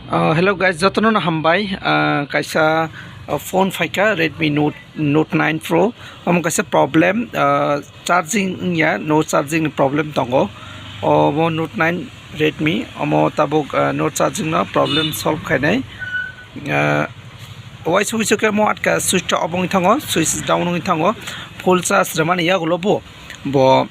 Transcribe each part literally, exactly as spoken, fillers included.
Uh, hello guys, jotono no hambai. Uh, kaisa, uh, phone phaikha Redmi Note, Note nine Pro. Omo kaisa problem, uh, charging wngya, no charging ni problem tongo. Omo Note nine Redmi, omo tabuk, uh, no charging no problem solve khainai. Uh, waisa waisa khe omo atka switch off wngwi thango, switch down wngwi thango. Full charge rwmani yagulo bo, bo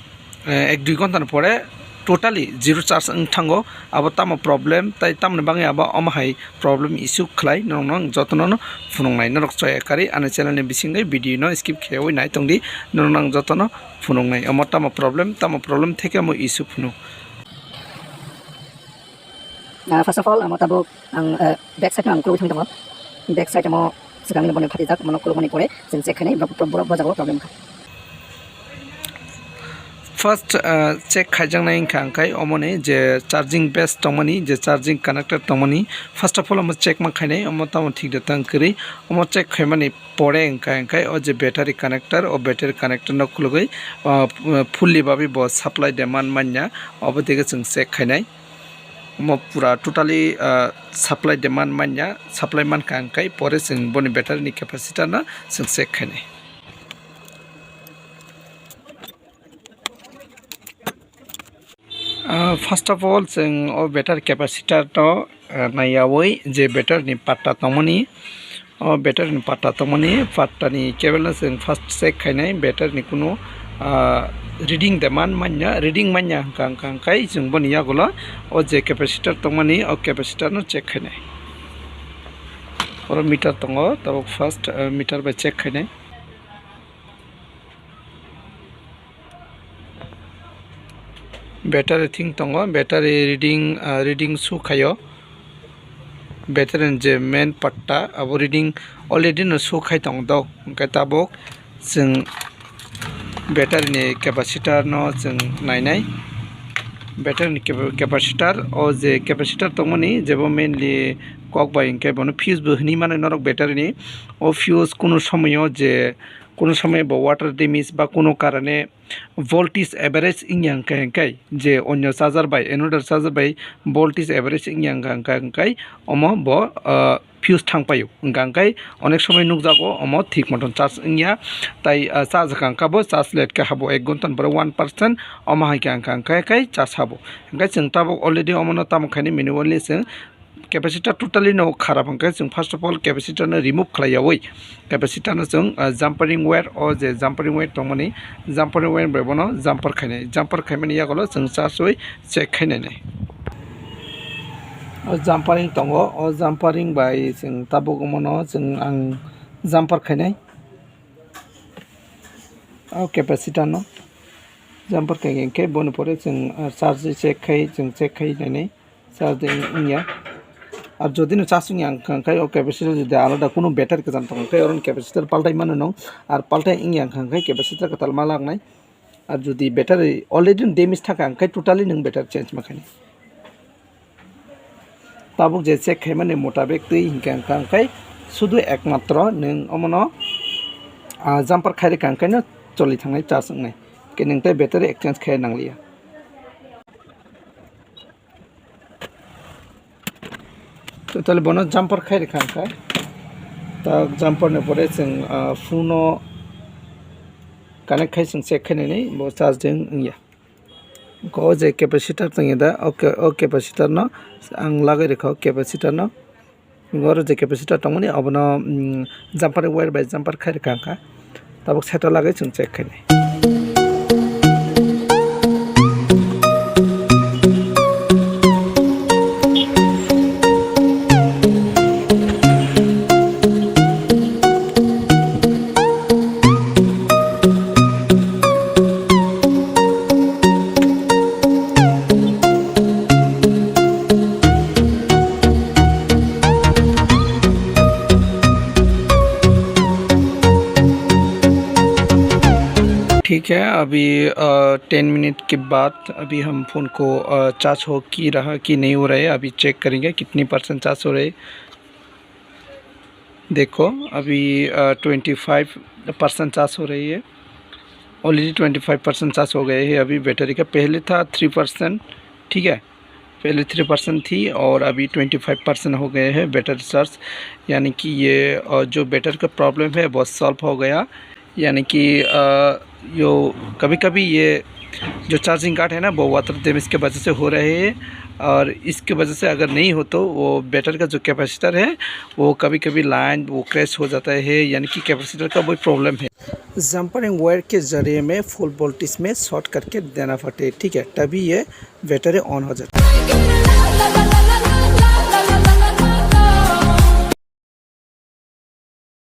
eh, ek dui ghonta ni pore totally zero charge wng thango. Abo tamo problem, tai tamoni bagwi abo omo hai problem issue khlai norokno ang jotono no phunuknai. Norok chaya kari ani channel ni bisingni video no skip khaiwi nai tongdi, norokno ang jotono phunuknai. Omo tamo problem, tamo problem theke omo issue phunuk. Ah, first of all, amo tabuk ang, eh, back side no ang kulugwi thangwi tongo. Back side amo swkangni boni phatijak, mono kulukmani pore chwng check khainai, borok, borok, borok, borok jagao problem wngkha. First, ah, check khaijaknai wngkha hwnkhe omoni je charging base tongmani, je charging connector tongmani, first of all omo check ma khainai, omo tamo thik da tang kwrwi, omo check khaimani pore hwnkha hwnkhe o je battery connector, o battery connector no khulugwi, ah, fully babi bo supply demand manya, obo dege chwng check khainai. Omo pura totally, ah, supply demand manya, supply mankha hwnkhe pore chwng boni battery ni capacitor no chwng check khainai. Ah, first of all, chwng o battery capacitor no, ah, naiyawi je battery ni patta tongmani, o battery ni patta tongmani, patta ni cable no chwng first check khainai, battery ni kunu, ah, reading demand manya, reading manya hwnkha, hwnkha hwnkhe chwng boni yagulo o je capacitor tongmani, o capacitor no check khainai. Oro meter tongo, tabuk first, ah, meter bai check khainai. Battery thing tongo, battery reading, ah, reading show khaio. Battery ni je main patta abo reading already no show khai tongo dok, hwnkhe tabuk chwng battery ni capacitor no chwng nainai. Battery ni capa-, capacitor, o je capacitor tongmani jebo mainly kok bai hwnkhe bono fuse bo hinwi mano norok battery ni. O fuse kunu somoyo je kunu somoy bo water damage ba kunu karone voltage average wngya hwnkhe, hwnkhe je onyo charger bai, another charger bai voltage average wngya hwnkha, hwnkha, hwnkhe omo bo, ah, fuse thangpaio. Hwnkha hwnkhe onek somoy nukjago omo thik moton charge wngya, tai, ah, charge wngkha bo charge late khe habo ek ghonta ni pore one percent, omo hai khe hwnkha hwnkhe charge habo. Hwnkhe chwng tabuk already omono tamo khainai manually chwng capacitor totally no kharap hwnkhe chwng first of all capacitor no remove khlaiyawi capacitor no chwng, ah, jumpering wire, o je jumpering wire tongmani jumpering wire bai bono jumper khainai, jumper khaimani yagulo chwng charge wi check khainai. O jumpering tongo, o jumpering bai chwng tabuk omono chwng ang jumper khainai. O capacitor no jumper khai khe boni pore chwng, ah, charge check khai, chwng check khai nainai. Charge de wng-, wngya. Ar jodi no charge wngya hwnkha khe o capacitor jodi alada kunu battery kwcham tongo khe oro capacitor paltai mano nw, ar paltai wngya hwnkha khe capacitor kwtal ma laknai. Ar jodi battery already damage thangkha hwnkhe totally nwng battery change ma khainai. Tabuk je check khaimani motabek twi hwnkha hwnkha khe sudu ekmatro nwng omono, ah, jumper khai rwkha hwnkhe no choli thangnai charge wngnai. Khe nwng tei battery exchange khai nangliya. Totally bono jumper khai rwkha hwnkha. Ta jumper ni pore chwng, ah, phone no connect khai chwng check khai nini bo charging wngya. Ko je capacitor tongya da, o ca-, o capacitor no ang lagwi rwkha o capacitor no. Oro je capacitor tongmani obono, mm, jumper wire bai jumper khai rwkha hwnkha. Tabuk side o lagwi chwng check khainai. ठीक है, अभी, अ, ten minute के बाद अभी हम फ़ोन को, अ, चार्ज हो की रहा कि नहीं हो रहा है, अभी चेक करेंगे कितनी परसेंट चार्ज हो रहे। देखो, अभी, अ, ट्वेंटी फ़ाइव परसेंट चार्ज हो रही है, already twenty five percent charge हो गए हैं अभी बैटरी का। पहले था थ्री परसेंट, ठीक है, पहले थ्री परसेंट थी और अभी ट्वेंटी फ़ाइव परसेंट हो गए हैं बैटरी चार्ज। यानी कि ये अ, जो बैटरी का प्रॉब्लम है वो सॉल्व हो गया। यानी कि अ, यो कभी कभी ये जो चार्जिंग कार्ड है ना, वो वाटर डैमेज के वजह से हो रहे हैं। और इसके वजह से अगर नहीं हो तो वो बैटरी का जो कैपेसिटर है, वो कभी कभी लाइन वो क्रैश हो जाता है। यानी कि कैपेसिटर का वही प्रॉब्लम है। जंपर एंड वायर के जरिए में फुल वोल्टेज में शॉर्ट करके देना पड़ते, ठीक है, तभी ये बैटरी ऑन हो जाता है।